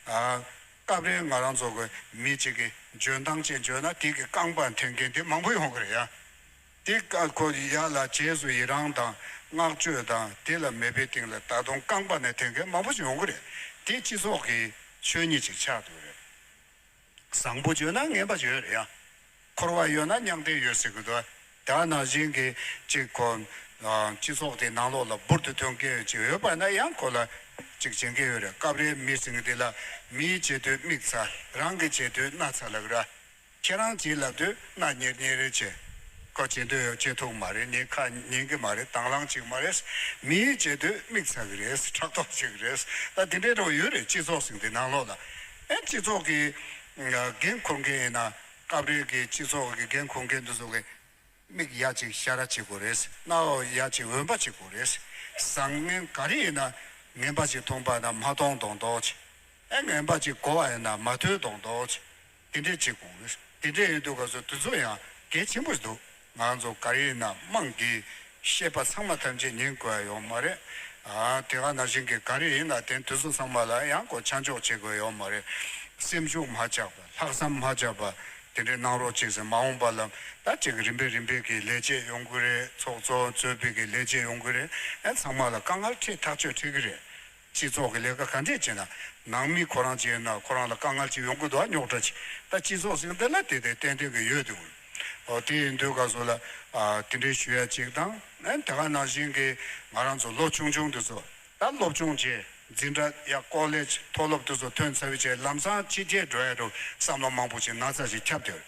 ཨ། སྐབས་རེ་ང་རང་ཚོ་གི་མི་གཅིག་གི་འཇོན་ཐང་ཅན་བརྗོད་ན་དེ་གི་རྐང་པ་འཐེན་མཁན་དེ་མང་པོ་ཡོང་གི་རེད་ཡ། དེ་ཀ་ཁོ་ཡ་ལ་རྗེས་སུ་ཡི་རང་དང་བསྔགས་བརྗོད་དང་དེ་ལ་མོས་པའི་སྟེང་ལ་ད་དུང་རྐང་པ་ནས་འཐེན་མཁན་མང་པོ་ཞིག་ཡོང་གི་རེད། དེ་སྤྱི་ཚོགས་ཀྱི་ཆོས་ཉིད་ཅིག་ཆགས་འདུག་རེད། བཟང་པོ་བརྗོད་ན་ངན་པ་ཡོད་རེད་ཡ། འཁོར་བ་ཡོད་ན་མྱང་འདས་ཡོད་ཟེར་གི་འདུག་ད་ནང་བཞིན་གྱི་ཅིག་གོ། སྤྱི་ཚོགས་དེ་ནང་ལོགས་ལ་འབུར་དུ་ཐོན་མཁན་ཅིག་ཡོད་པ་ན་ཡང་ཁོ་ལ་ཅིག་བྱེད་མཁན་ཡོད་རེད། སྐབས་རེ་མི་ཟེར་མཁན་དེ་ལ་མིའི་བྱེད་དུས་མིག་ཚ། རང་གི་བྱེད་དུས་སྣ་ཚ་ལབ་ར། ཁྱེད་རང་གྱིས་ལབ་དུས་སྣ་གཉེར་གཉེར་རེ་བྱེད། ཁོ་བྱེད་འདོད་ཡོད་བྱེད་ཐུབ་མ་རེད། ངའི་ཁ་ཉན་གི་མ་རེད། དང་བླངས་བྱེད་ཀྱི་མ་རེད། མིའི་བྱེད་དུས་མིག་ཚ་གི་རེད། ཕྲག་དོག་བྱེད་ཀྱི་རེད། ད་དེ་འདྲའི་འགྲོ་ཡོད་རེད། སྤྱི་ཚོགས་ཟེར་མཁན་དེ་ནང་ལོགས་ལ། ཨེ་སྤྱི་ཚོགས་ཀྱི་འགན་འཁུར་མཁན་ཡིན་ན། སྐབས་རེ་གི་སྤྱི་ཚོགས་ཀྱི་འགན་འཁུར་མཁན་དེ་ཚོ་གི་མིག་ཡ་གཅིག་ཞ་ར་བྱེད་དགོས་རེད། རྣ་བ་ཡ་གཅིག་འོན་པ་བྱེད་དགོས་རེད། བཟང་ངན་ག་རེ་ཡིན་ན་ངན་པ་ཞིག་མཐོང་པ་ན་མ་མཐོང་མདོག་མདོག་བྱེད། ཨེ་ངན་པ་ཅིག་གོ་བ་ཡིན་ན་མ་ཐོས་མདོག་མདོག་བྱེད། དེ་འདྲས་བྱེད་དགོས་རེད། དེ་འདྲས་ཡིན་དུས་སྐབས་སུ་དེ་ཚོ་ཡང་གལ་ཆེན་པོ་ཞིག་འདུག་ང་ཚོ་ག་རེ་ཡིན་ན་དམངས་ཀྱི་བཤད་པ་ཚང་མ་ཐམས་ཅད་ཉན་དགོས་ཡ་ཡོད་མ་རེད། ཨ་དེ་ག་ནང་བཞིན་གྱི་ག་རེ་ཡིན་ན་དེ་དེ་ཚོ་ཚང་མ་ལ་ཡང་གོ་ཆ་འཇོག་བྱེད་དགོས་ཡོད་མ་རེད། སེམས་ཤུགས་མ་ཆག་པ། ལྷག་བསམ་མ་ཆག་པ། དེ་འདྲས་གནང་རོགས་བྱེད་ཟེར། མ་འོངས་པ་ལ་ད་ཅིག་རིམ་པས་རིམ་པས་ཀྱི་ལས་བྱེད་ཡོང་གི་རེད། ཚོགས་གཙོ་གཙོས་པའི་གི་ལས་བྱེད་ཡོང་གི་རེད། ཨ་ཚང་མ་ལ་དཀའ་ངལ་འཕྲད་ཐག་ཆོད་འཕྲད་ཀྱི་རེད། སྤྱི་ཚོགས་ཀྱི་ལས་ཀ་ག་འདྲས་བྱས་ན། ནང་མི་ཁོ་རང་བྱས་ན་ཁོ་རང་ལ་དཀའ་ངལ་ཅིག་ཡོང་གི་འདུག་རྙོག་དྲ་ཅིག་ད་སྤྱི་ཚོགས་ཟེར་འདི་ལ་དེ་དེ་ཏན་ཏན་གྱི་ཡོད་འདུག་ཨོ་དེ་ཡིན་དུས་སྐབས་སུ་ལ་ཨ་དེ་འདྲའི་ཞུ་ཡ་ཅིག་དང་། ཨ་དེ་ག་ནང་བཞིན་གྱི་ང་རང་ཚོ་ལོ་ཆུང་ཆུང་དེ་ཚོ་ད་སློབ་སྦྱོང་བྱས། འཛིན་གྲྭ་ཡ་ཀོ་ལེཇ་མཐོ་སློབ་དེ་ཚོ་ཐོན་ཚར་བའི་རྗེས་ལམ་སང་ཕྱི་རྒྱལ་འགྲོ་ཡ་འགྲོ་བསམ་བློ་མང་པོ་ཞིག་ན་ཚ་ཞིག་ཁྱབ་བསྡད།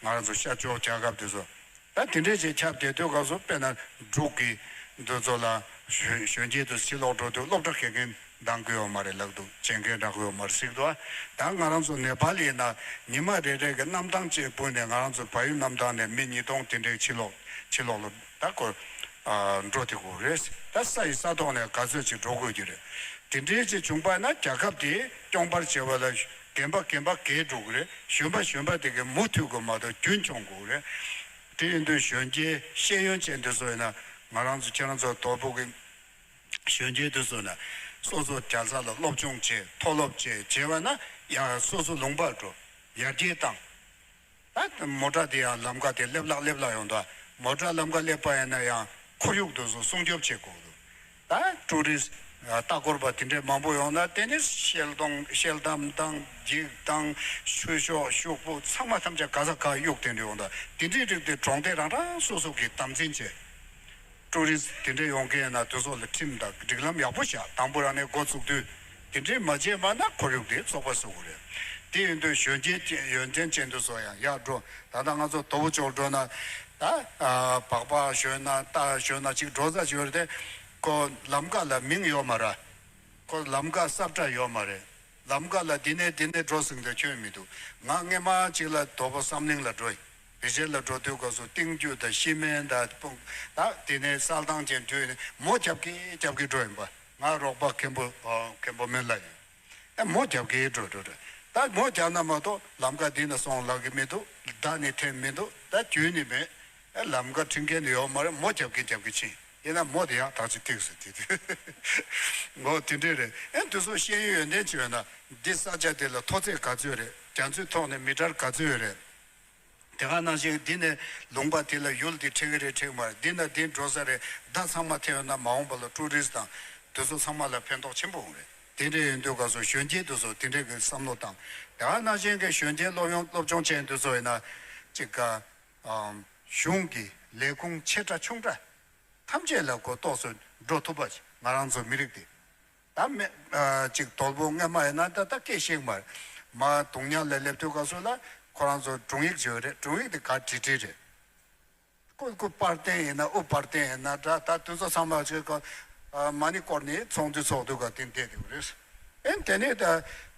ང་རང་ཚོ་ཤར་ཕྱོགས་རྒྱལ་ཁབ་དེ་ཚོ། ད་དེ་འདྲས་ཅིག་ཁྱབ་བསྡད་དུས་སྐབས་སུ་དཔེར་ན་འབྲུག་གི་འདི་ཚོ་ལ་གཞོན་གཞོན་སྐྱེས་དེ་ཕྱི་ལོགས་འགྲོ་དུས་སློབ་གྲྭ་ག་གེ་འདང་གི་ཡོད་མ་རེད་ལབ་འདུག་བྱེད་མཁན་རག་གི་ཡོད་མ་རེད་ཟེར་གི་འདུག་ད་ང་རང་ཚོ་ནེ་པ་ལི་ཡིན་ན་ཉི་མ་རེ་རེ་གི་གནམ་ཐང་ཅིག་སྤུངས་ནས་ང་རང་ཚོ་བལ་ཡུལ་གནམ་ཐང་ནས་མི་ཉིས་སྟོང་དེ་འདྲས་ཕྱི་ལོགས་ཕྱི་ལོགས་ལ་ད་ཁོ་ཨ་འགྲོ་བསྡད་དགོས་རེད། ད་ས་ཡི་ས་ཐོག་ནས་ག་ཚོད་ཅིག་འགྲོ་དགོས་ཀྱི་རེད། དེ་འདྲས་ཅིག་བྱུང་པ་ན་རྒྱལ་ཁབ་དེ་སྐྱོང་བར་བྱེད་པ་ལ་རྒན་པ་རྒན་པ་རྒས་འགྲོ་གི་རེད། གཞོན་པ་གཞོན་པ་དེ་གི་མུ་མཐུད་དགོས་མ་གཏོགས་རྒྱུན་འཁྱོངས་དགོས་རེད། དེ་ཡིན་དུས་གཞོན་སྐྱེས་ཤེས་ཡོན་ཅན་དེ་ཚོ་ཡིན་ན། ང་རང་ཚོ་ཁྱེད་རང་ཚོ་དོལ་པོ་གི་གཞོན་སྐྱེས་དེ་ཚོ་ན་སོ་སོ་རྒྱལ་ས་ལ་སློབ་སྦྱོང་བྱས། མཐོ་སློབ་བྱས། བྱས་པ་ན་ཡང་སོ་སོ་ལུང་པར་འགྲོ། ཡར་རྒྱས་བཏང་། ད་མོ་ཊ་དེ་ཡང་ལམ་ཁ་དེ་སླེབས་ལག་སླེབས་ལག་ཡོང་། ད་མོ་ཊ་ལམ་ཁ་སླེབས་པ་ཡིན་ན་ཡང་ཁོར་ཡུག་དེ་ཚོ་སྲུང་སྐྱོབ་བྱེད་དགོས་འདུག་ད་ཊུ་རི་སི་ལྟ་སྐོར་པ་དེ་འདྲས་མང་པོ་ཡོང་ན་དེ་ནི་ཤེལ་དོང་ཤེལ་དམ་དང་འགྱིག་དང་ཆུ་ཤོག་ཤོག་བུ་ཚང་མ་ཐམས་ཅད་ག་ས་ག་གཡུག་དེ་འདྲས་ཡོང་། ད་དེ་འདྲས་རིགས་དེ་གྲོང་སྡེ་རང་རང་སོ་སོ་གིས་དམ་འཛིན་བྱས། ཊུ་རི་སི་དེ་འདྲས་ཡོང་མཁན་ཡིན་ན་དེ་ཚོ་ལ་ཁྲིམས་དང་སྒྲིག་ལམ་ཡག་པོ་བཞག་དང་པོ་རང་ནས་འགོ་ཚུགས་དུས་དེ་འདྲས་མ་བྱས་པ་ན་ཁོར་ཡུག་དེ་བཙོག་པ་བཟོ་གི་རེད། དེ་ཡིན་དུས་གཞོན་སྐྱེས་ཡོན་ཏན་ཅན་དེ་ཚོ་ཡང་ཡར་འགྲོ། ད་ལྟ་ང་ཚོ་དོལ་པོ་ཕྱོགས་འགྲོ་ན་ད་ཨ་སྦག་སྦག་ཞོན་ན་རྟ་ཞོན་ན་ཅིག་འགྲོ་ས་ཅིག་ཡོད་རེད་དེ། ཁོ་ལམ་ཁ་ལ་མིང་ཡོད་མ་རེད། ཁོ་ལམ་ཁ་ས་ཁྲ་ཡོད་མ་རེད། ལམ་ཁ་ལ་འདི་ནས་འདི་ནས་འགྲོ་ཟེར་མཁན་ཁྱོན་མི་འདུག་ང་སྔས་མ་གཅིག་ལ་དོལ་པོ་བསམ་གླིང་ལ་འགྲོ་ཡིན། བི་ཤེལ་ལ་འགྲོ་དུས་སྐབས་སུ་སྟེང་རྒྱུད་དང་ཤི་མན་དང་སྤུངས་ད་དེ་ནས་གསལ་ཐང་ཅན་དུས་ནས་མོ་རྒྱབ་ཀྱི་རྒྱབ་ཀྱི་འགྲོ་ཡིན་པ། ང་རོགས་པ་མཁན་པོ་ཨ་མཁན་པོ་སྨན་བླ་ཡིན། ཨ་མོ་རྒྱབ་ཀྱི་འགྲོ་འགྲོ་འགྲོ། ད་མོ་རྒྱབ་ན་མ་གཏོགས་ལམ་ཁ་འདི་ན་སོང་ལབ་ཀྱི་མི་འདུག་མདའ་ནི་འཐེན་མི་འདུག་ད་རྒྱུན་ནི་མེད། ཨ་ལམ་ཁ་ཁྲིད་མཁན་ནི་ཡོད་མ་རེད། མོ་རྒྱབ་ཀྱི་རྒྱབ་ཀྱི་ཕྱིན། ཡིན་ན་མོ་དེ་ཡང་ཐག་ཆོད་ཐིག་སོ་དེ་དུས་ངོ་དེ་འདྲས་རེད། ཨེ་དེ་ཚོ་ཤེས་ཡོན་ཡོན་ཏན་ཅིག་ཡོད་ན་འདི་ས་ཆ་དེ་ལ་མཐོ་ཚད་ག་ཚོད་རེད། རྒྱ་མཚོའི་ཐོག་ནས་མི་ཊར་ག་ཚོད་ཡོད་རེད། དེ་ག་ནང་བཞིན་འདི་ནས་ལུང་པ་དེ་ལ་ཡུལ་འདི་འཕྲད་ཀྱི་རེད་འཕྲད་ཀྱི་མ་རེད། འདི་ན་འདི་འགྲོ་ས་རེད། ད་ཚང་མ་ཐེ་ཡོད་ན་མ་འོངས་པ་ལ་ཊུ་རི་སི་དང་དེ་ཚོ་ཚང་མ་ལ་ཕན་ཐོགས་ཆེན་པོ་འོང་རེད། དེ་འདྲས་ཡོད་དུས་སྐབས་སུ་གཞོན་སྐྱེས་དེ་ཚོ་དེ་འདྲས་ཀྱི་བསམ་བློ་བཏང་། དེ་ག་ནང་བཞིན་གྱི་གཞོན་སྐྱེས་སློབ་ཡོན་སློབ་སྦྱོང་ཅན་དེ་ཚོ་ཡིན་ན་ཅིག་ག་གཞུང་གི་ལས་ཁུངས་ཆེ་ཕྲ་ཆུང་ཕྲ་ཐམས་ཅད་ལ་གོ་རྟོགས་སུ་འགྲོ་ཐུབ་པ་ཞིག་ང་རང་ཚོ་མི་རིགས་དེ། ད་མེ་ཨ་ཅིག་དོལ་པོ་སྔས་མ་ཡིན་ན་ད་ལྟ་སྐད་ཤེས་མ་རེད། མ་གདོང་ཉག་ལ་སླེབས་དུས་སྐབས་སུ་ལ་ཁོ་རང་ཚོ་དྲུང་ཡིག་བརྗོད་རེད། དྲུང་ཡིག་དེ་ག་བྲིས་བྲིས་རེད། དབུ་དབུ་དཔལ་ལྡན་ཡིན་ན། དབུ་དཔལ་ལྡན་ཡིན་ན་འདྲ། ད་དུས་ཚོད་ཚང་མ་ཅིག་ག་མ་ཎི་བསྐོར་ནས་ཚོགས་འདུ་ཚོགས་དུས་ག་དེ་བསྡད་དེ་རེད། ཨེ་དེ་ནས་ད་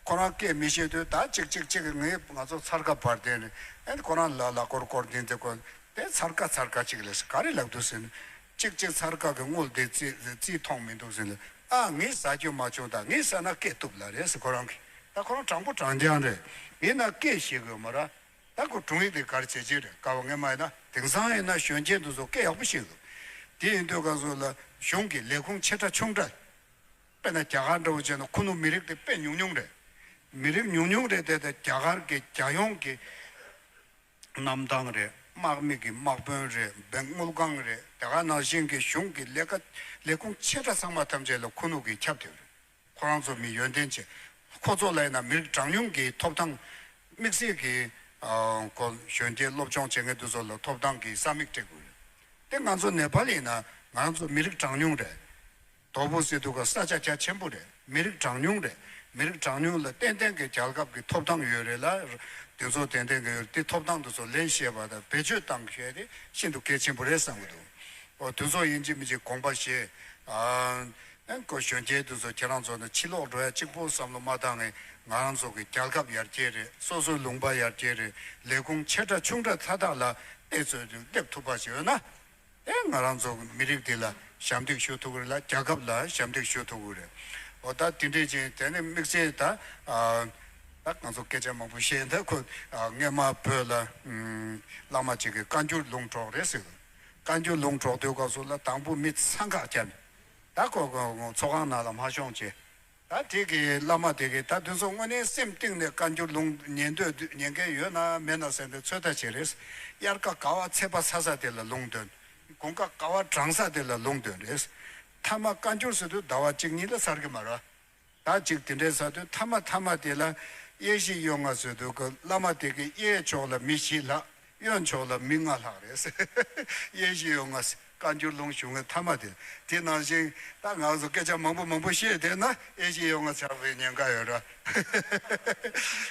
ཁོ་རང་སྐད་མི་ཤེས་དུས་ད་ཅིག་ཅིག་ཅིག་ངས་ང་ཚོ་ཚར་ཀ་བར་དེ་ནས། ཨེ་ཁོ་རང་ལ་ལ་སྐོར་སྐོར་དེ་འདི་ཁོ་དེ་ཚར་ཀ་ཚར་ཀ་ཅིག་ལས་ག་རེ་ལབ་འདུག་ཟེར་ན། ཅིག་ཅིག་ཚར་ཀ་གི་དངུལ་དེ་རྩིས་རྩིས་མཐོང་མི་འདུག་ཟེར་ན། ཨ་ངས་ཟ་རྒྱུ་མ་བྱུང་། ད་ངས་ཟ་ན་སྐད་གཏུབ་ལ་རེད་ཟེར་ཁོ་རང་གིས། ད་ཁོ་རང་དྲང་པོ་དྲང་རྐྱང་རེད། ཡིན་ན་སྐད་ཤེས་དགོས་མ་ར། ད་ཁོ་དྲུང་ཡིག་དེ་ག་རེ་བྱེད་ཀྱི་རེད། ཀ་བ་ངས་མ་ཡིན་ན། དེང་སང་ཡིན་ན་གཞོན་སྐྱེས་འདི་ཚོ་སྐད་ཡག་པོ་ཤེས་འདུག་དེ་ཡིན་དུས་ག་ཚོད་ལ་གཞུང་གི་ལས་ཁུངས་ཆེ་ཕྲ་ཆུང་ཕྲ། དཔེར་ན་རྒྱ་གར་འདྲ་བོ་བྱས་ན་ཁུ་ནུ་མི་རིགས་དེ་དཔེ་ཉུང་ཉུང་རེད། མི་རིགས་ཉུང་ཉུང་རེད་དེ། དེ་རྒྱ་གར་གྱི་རྒྱལ་ཡོངས་ཀྱི་གནམ་ཐང་རེད། དམག་མི་གི་དམག་དཔོན་རེད། དཔེ་དངུལ་ཁང་རེད། དེ་ག་ནང་བཞིན་གྱི་གཞུང་གི་ལས་ཀ་ལས་ཁུངས་ཆེ་ཕྲ་ཚང་མ་ཐམས་ཅད་ལ་ཁུ་ནུ་གིས་ཁྱབ་བསྡད་རེད། ཁོ་རང་ཚོ་མི་ཡོན་ཏན་ཆེ། ཁོ་ཚོ་ལ་ཡིན་ན་མི་རིགས་གྲངས་ཉུང་གི་ཐོབ་ཐང་། དམིགས་བསལ་གྱི་ཨ་ཁོ་གཞོན་སྐྱེས་སློབ་སྦྱོང་བྱེད་མཁན་དེ་ཚོ་ལ་ཐོབ་ཐང་གི་ས་མིག་སྤྲད་དགོས་རེད། དེ་ང་ཚོ་ནེ་པཱལ་ཡིན་ན་ང་ཚོ་མི་རིགས་གྲངས་ཉུང་རེད། དོ་བོ་ཟེར་དུས་ཀ་ས་ཆ་རྒྱ་ཆེན་པོ་རེད། མི་རིགས་གྲངས་ཉུང་རེད། མི་རིགས་གྲངས་ཉུང་ལ་ཏན་ཏན་གྱི་རྒྱལ་ཁབ་ཀྱི་ཐོབ་ཐང་ཡོད་རེད་ལ། དེ་ཚོ་ཏན་ཏན་གྱི་ཡོད་རེད། དེ་ཐོབ་ཐང་དེ་ཚོ་ལེན་ཤེས་པ་དང་བེད་སྤྱོད་བཏང་ཤེས་དེ་ཤིན་ཏུ་གལ་ཆེན་པོ་རེད་བསམ་གྱི་འདུག་འོ་དེ་ཚོ་ཡིན་གཅིག་མིན་གཅིག་དགོངས་པ་བཞེས། ཨ་ཨེ་ཁོ་གཞོན་སྐྱེས་དེ་ཚོ་ཁྱེད་རང་ཚོ་ནི་ཕྱི་ལོགས་འགྲོ་ཡ་གཅིག་པོ་བསམ་བློ་མ་བཏང་ངས། ང་རང་ཚོ་གི་རྒྱལ་ཁབ་ཡར་རྒྱས་རེད། སོ་སོའི་ལུང་པ་ཡར་རྒྱས་རེད། ལས་ཁུངས་ཆེ་ཕྲ་ཆུང་ཕྲ་མཐའ་དག་ལ་ཏེ་ཚོས་སླེབས་ཐུབ་པ་ཞིག་ཡོད་ན། ཨེ་ང་རང་ཚོ་མི་རིགས་འདི་ལ་ཞབས་འདེགས་ཞུ་ཐུབ་ཀྱི་རེད་ལ། རྒྱལ་ཁབ་ལ་ཞབས་འདེགས་ཞུ་ཐུབ་ཀྱི་རེད། འོ་ད་དེ་འདྲས་ཅིག་དེ་ནས་དམིགས་བསལ་ད་ཨ་ད་ང་ཚོ་སྐད་ཆ་མང་པོ་བཤད། ད་ཁོ་ཨ་སྔས་མ་བོད་ལ་ཨམ་བླ་མ་ཅིག་གིས་བཀའ་འགྱུར་ལུང་སྒྲོག་རེད་ཟེར། བཀའ་འགྱུར་ལུང་སྒྲོག་དུས་སྐབས་སུ་ལ་དང་པོ་མི་འཚང་ཁ་བརྒྱབ། ད་ཁོ་ཁོ་ཚོགས་ཁང་ནང་ལ་མ་ཤོང་བྱས། ད་དེ་གི་བླ་མ་དེ་གིས་ད་དེ་ཚོ་དངོས་གནས་སེམས་གཏིང་ནས་བཀའ་འགྱུར་ལུང་ཉན་འདོད་ཉན་མཁན་ཡོད་ན་མེད་ན་ཟེར་ཏེ་ཚོད་ལྟ་བྱེད་རེས། དབྱར་ཁ་དགའ་བ་ཚེས་པ་ཚ་ས་དེ་ལ་ལུང་འདོན། དགུན་ཁ་དགའ་བ་གྲང་ས་དེ་ལ་ལུང་འདོན་རེས། མཐའ་མ་བཀའ་འགྱུར་ཟེར་དུས་ཟླ་བ་གཅིག་གཉིས་ལ་ཚར་གི་མ་རེད། ད་ཅིག་དེ་འདྲའི་ས་དུས་མཐའ་མ་མཐའ་མ་དེ་ལ་གཡས་བཞི་གཡོན་ལྔ་ཟེར་དུས་ཀ་བླ་མ་དེ་གི་གཡས་ཕྱོགས་ལ་མི་བཞི་ལྷག་གཡོན་ཕྱོགས་ལ་མི་ལྔ་ལྷག་རེད། གཡས་བཞི་གཡོན་ལྔ་བཀའ་འགྱུར་ལུང་ཞུ་མཁན་མཐའ་མ་དེ། དེ་ནང་བཞིན་ད་ང་ཚོ་སྐད་ཆ་མང་པོ་མང་པོ་བཤད་བསྡད་ན་གཡས་བཞི་གཡོན་ལྔ་ཆགས་པའི་ཉེན་ཁ་ཡོད་ར།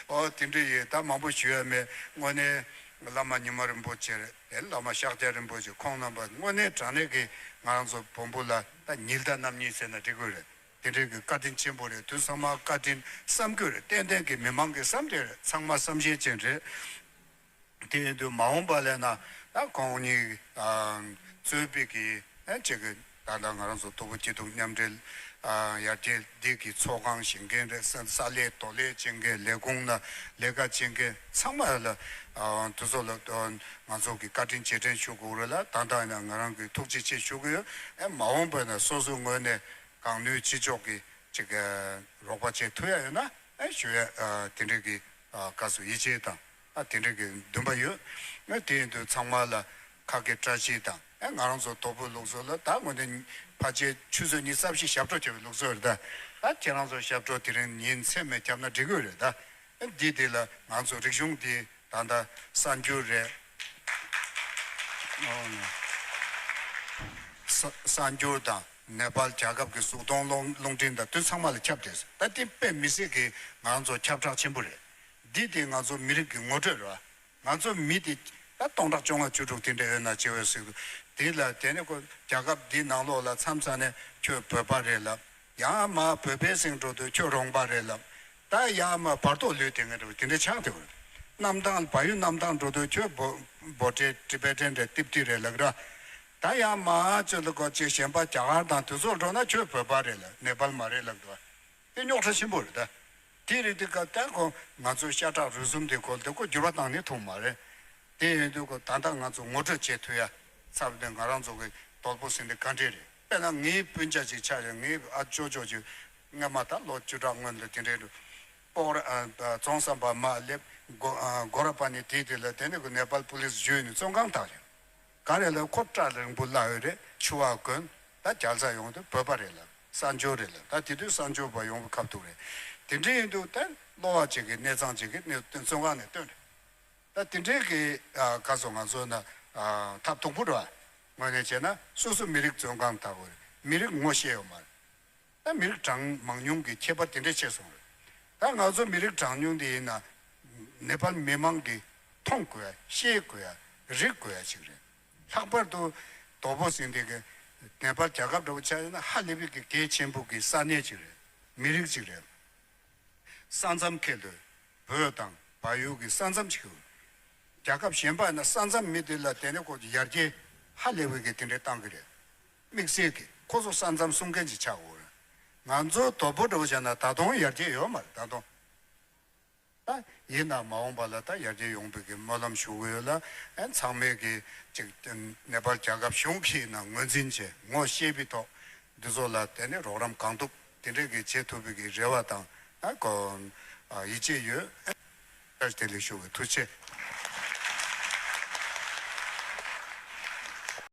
ཨོ་དེ་འདྲ་ཡིན། ད་མང་པོ་ཞུ་ཡ་མེད། དངོས་གནས་བླ་མ་ཉི་མ་རིན་པོ་ཆེ་རེད། བླ་མ་ཤཱཀྱ་རིན་པོ་ཆེ་ཁོང་རྣམ་པ་དངོས་གནས་དྲང་གནས་ཀྱི་ང་རང་ཚོ་བོན་པོ་ལ་ད་ཉི་ཟླ་རྣམ་གཉིས་ཟེར་ན་འགྲིག་གི་རེད། དེ་འདྲའི་གི་བཀའ་དྲིན་ཆེན་པོ་རེད། དུས་ཚང་མ་བཀའ་དྲིན་བསམ་དགོས་རེད། ཏན་ཏན་གྱི་མི་མང་གི་བསམ་དེ་རེད། ཚང་མ་བསམ་ཤེས་ཅན་རེད། དེ་ཡིན་དུས་མ་འོངས་པ་ལས་ན་ད་ཁོང་གཉིས་ཨ་གཙོས་པའི་གི་ཨ་ཅིག་གི་ད་ལྟ་ང་རང་ཚོ་དོལ་པོ་སྐྱིད་སྡུག་མཉམ་འབྲེལ་ཨ་ཡར་རྒྱས་འདི་གི་ཚོགས་ཁང་བཞེངས་མཁན་རེད། ས་ས་ལས་དོ་ལས་བྱེད་མཁན། ལས་ཁུངས་ན་ལས་ཀ་བྱེད་མཁན་ཚང་མ་ལ་ཨ་དེ་ཚོ་ལ་ཨ་ང་ཚོ་གི་བཀའ་དྲིན་རྗེས་དྲན་ཞུ་དགོས་རེད་ལ། ད་ལྟ་ཡིན་ན་ང་རང་གི་ཐུགས་རྗེ་ཆེ་ཞུ་གི་ཡོད། ཨེ་མ་འོངས་པ་ན་སོ་སོའི་ངོས་ནས་གང་ནུས་ཅི་ལྕོགས་ཀྱིས་ཅིག་རོགས་པ་བྱེད་ཐུབ་ཡ་ཡོད་ན་ཨེ་ཞུ་ཡ་ཨ་དེ་འདྲའི་གི་ཨ་བཀའ་ཟུར་ཡིད་ཆེས་དང་ཨ་དེ་འདྲའི་གི་འདུན་པ་ཡོད། ཨེ་དེ་ཡིན་དུས་ཚང་མ་ལ་ཁ་སྐད་བཀྲ་ཤིས་དང་། ཨེ་ང་རང་ཚོ་དོལ་པོའི་ལུགས་སྲོལ་ལ་ད་དངོས་གནས་ཕལ་ཆེར་ཆུ་ཚོད་ཉི་ཤུ་རྩ་བཞི་ཞབས་བྲོ་བྱེད་པའི་ལུགས་སྲོལ་རེད་ད། ད་ཁྱེད་རང་ཚོ་ཞབས་བྲོ་དེ་རིང་ཉིན་མཚན་མེད་བརྒྱབ་ན་འགྲིག་གི་རེད་ད། ཨེ་འདི་དེ་ལ་ང་ཚོ་རིག་གཞུང་འདི་ད་ལྟ་གསར་འགྱུར་རེད། ཨོ་ནི། ས་གསར་འགྱུར་དང་ནེ་པཱལ་རྒྱལ་ཁབ་ཀྱི་གཟུགས་མཐོང་རླུང་རླུང་འཕྲིན་དང་དེ་ཚང་མ་ལ་ཁྱབ་བསྡད་སོང་། ད་དེ་དཔེ་མི་སྲིད་ཀྱི་ང་ཚོ་ཁྱབ་བསྒྲགས་ཆེན་པོ་རེད། འདི་དེ་ང་ཚོ་མི་རིགས་ཀྱི་ངོ་སྤྲོད་རེད། ང་ཚོ་མི་དེ་ད་སྟོང་ཕྲག་བཅོ་ལྔ་བཅུ་དྲུག་དེ་འདྲ་ཡོད་ན་ཅི་འོས་ཟེར་གི་འདུག་དེ་ལ་དེ་ནས་ཁོ་རྒྱལ་ཁབ་འདི་ནང་ལོགས་ལ་མཚམས་མཚམས་ནས་ཁྱོད་བོད་པ་རེད་ལབ། ཡང་མ་བོད་པའི་སེང་འགྲོ་དུས་ཁྱོད་རོང་པ་རེད་ལབ། ད་ཡང་མ་བར་ཐོག་ལུས་དེ་ངས་འགྲོ་དེ་འདྲ་ཆགས་དེ་བར། གནམ་ཐང་བལ་ཡུལ་གནམ་ཐང་འགྲོ་དུས་ཁྱོད་བོ་བོ་ཏྲེ་ཏི་བེ་ཏན་རེད། ཏིབ་ཏི་རེད་ལབ་ར། ད་ཡང་མ་ཅོ་ལ་གོ་ཅེ་གཞན་པ་རྒྱ་གར་དང་དེ་ཚོར་འགྲོ་ན་ཁྱོད་བོད་པ་རེད་ལབ། ནེ་པལ་མ་རེད་ལབ་འདུག་དེ་རྙོག་དྲ་ཆེན་པོ་རེད་ད། དེ་རེད་དེ་ག་ད་ཁོ་ང་ཚོའི་ཤ་ཁྲག་རུས་གསུམ་དེ་ཁོ་དེ་ཁོ་འགྱུར་བ་བཏང་ནས་ཐུབ་མ་རེད། དེ་ཡིན་དུས་ཁོ་ད་ལྟ་ང་ཚོ་ངོ་སྤྲོད་བྱེད་ཐུབ་ཡ་ཚབ་དེ་ང་རང་ཚོ་གི་དོལ་པོ་ཟེར་འདི་ག་འདྲས་རེད། དཔེར་ན་ངའི་སྤུན་ཆ་ཅིག་ཆགས་ཡོད། ངའི་ཨ་ཅོ་ཅོ་ཅིག་སྔ་མ་ད་ལོ་བཅུ་ཕྲག་སྔོན་ལ་དེ་འདྲས་འདུག་སྤོག་ར་ཨ་རྫོང་བསམ་པ་མ་སླེབས་གོ་ཨ་གོ་ར་པ་ནི་དེ་དེ་ལ་དེ་ནས་ཁོ་ནེ་པལ་པུ་ལིས་བརྒྱུད་ནས་བཙོན་ཁང་བཏང་རེད། ག་རེ་ལ་ཁོ་སྐྲ་རིང་པོ་བླ་འོད་རེད། ཕྱུ་པ་གོན། ད་རྒྱལ་ས་ཡོང་དུས་བོད་པ་རེད་ལ་གསར་འབྱོར་རེད་ལ། ད་དེ་དུས་གསར་འབྱོར་པ་ཡོང་བའི་ཁ་ཐུག་རེད། དེ་འདྲ་ཡིན་དུས་ད་གློ་བ་ཅིག་གི་གནས་ཚང་ཅིག་གི་གནས་བཙོན་ཁང་ནས་བཏོན་རེད། ད་དེ་འདྲའི་གི་ཨ་ག་སོ་ང་ཚོ་ན་ཨ་ཐབས་སྡུག་པོ་རེད་བ། དངོས་གནས་བྱས་ན་སོ་སོ་མི་རིགས་བཙོན་ཁང་ལྟ་བུ་རེད། མི་རིགས་ངོ་ཤེས་ཡོད་མ་རེད། ད་མི་རིགས་གྲངས་མང་ཉུང་གི་ཁྱད་པར་དེ་འདྲ་ཕྱེ་སོང་རེད། ད་ང་ཚོ་མི་རིགས་གྲངས་ཉུང་དེ་ཡིན་ན་ནེ་པཱལ་མི་མང་གིས་མཐོང་དགོས་ཡ། ཤེས་དགོས་ཡ། རིག་དགོས་ཡ་ཅིག་རེད། ལྷག་པར་དུ་དོ་པོ་ཟེར་འདི་གི་ནེ་པཱལ་རྒྱལ་ཁབ་འདྲ་བོ་ཆགས་ཡོད་ན་ཧ་ལས་པའི་གི་གལ་ཆེན་པོ་གི་ས་གནས་ཅིག་རེད། མི་རིགས་ཅིག་རེད། ས་མཚམས་ཁེལ་དུས་བོད་དང་བལ་ཡུལ་གྱི་ས་མཚམས་ཅིག་ཡོད། རྒྱལ་ཁབ་གཞན་པ་ཡིན་ན་ས་མཚམས་མི་དེ་ལ་དེ་ནས་ཁོ་ཡར་རྒྱས་ཧ་ལས་པའི་གི་དེ་འདྲའི་བཏང་གི་རེད། དམིགས་བསལ་གྱི་ཁོ་ཚོ་ས་མཚམས་སྲུང་མཁན་ཅིག་ཆགས་དགོས་རེད། ང་ཚོ་དོ་པོ་འདྲ་བོ་བྱས་ན་ད་དུང་ཡར་རྒྱས་ཡོད་མ་རེད་ད་དུང་། ད་ཡིན་ན་མ་འོངས་པ་ལ་ད་ཡར་རྒྱས་ཡོང་བའི་གི་སྨོན་ལམ་ཞུ་གི་ཡོད་ལ། ཨེ་ཚང་མས་གི་ཅིག་ནེ་པཱལ་རྒྱལ་ཁབ་གཞུང་གིས་ན་ངོས་འཛིན་བྱས་ངོ་ཤེས་པའི་ཐོག་འདི་ཚོ་ལ་དེ་ནས་རོགས་རམ་གང་ཐུབ་དེ་འདྲས་གི་བྱེད་ཐུབ་པའི་གི་རེ་བ་དང་ཨ་གོ་ཨ་ཡིད་ཆེས་ཡོད། བཀྲ་ཤིས་བདེ་ལེགས་ཞུ་གི། ཐུགས་རྗེ་ཆེ།